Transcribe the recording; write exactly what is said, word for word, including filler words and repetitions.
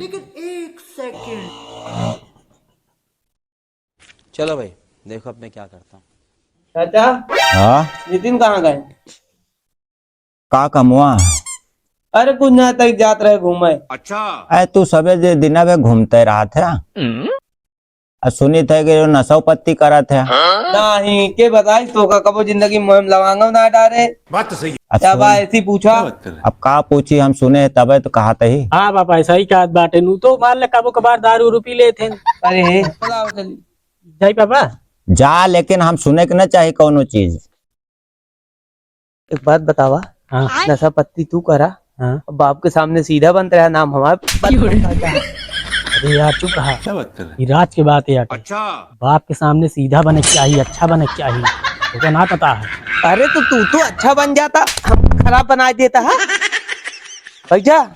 लेकिन एक सेकंड। चलो भाई, देखो अब मैं क्या करता हूँ। चाचा, हाँ? नितिन कहाँ गए? का कमवा? अरे कुछ ना, तक जात रहे घूमे। अच्छा। अरे तू सबे जे दिना भे घूमते रहत है। हम्म। आ सुनित है कि जो नशा पत्ती करत है। नहीं, के बताई तो का कबो जिंदगी में हम लवांगो ना डारे। बात तो सही है। आ क्या सुन। बा ऐसी पूछा? क्या बात कर रहे हैं? अब का पूछी, हम सुने तबे तो कहत ही। हाँ बाबा, सही कहत बाटे। नू तो मान ले कबो कबार दारू उरू पी लेत हैं। अरे, बताओ चली। जाई पापा? जा, लेकिन हम सुने के न चाही कौनो चीज। एक बात बतावा, हाँ। नशा पत्ती तू करा, हाँ। बाप के सामने सीधा बनत रहा, नाम हमार। अरे यार, चुप रहा। क्या बात कर रहे हैं? ये राज के बात है यार। अच्छा। बाप के सामने सीधा बने के चाहिए, अच्छा बने के चाहिए। तुझे ना पता है। अरे तो तू तो अच्छा बन जाता, हम खराब बना देता है। बैठ जा।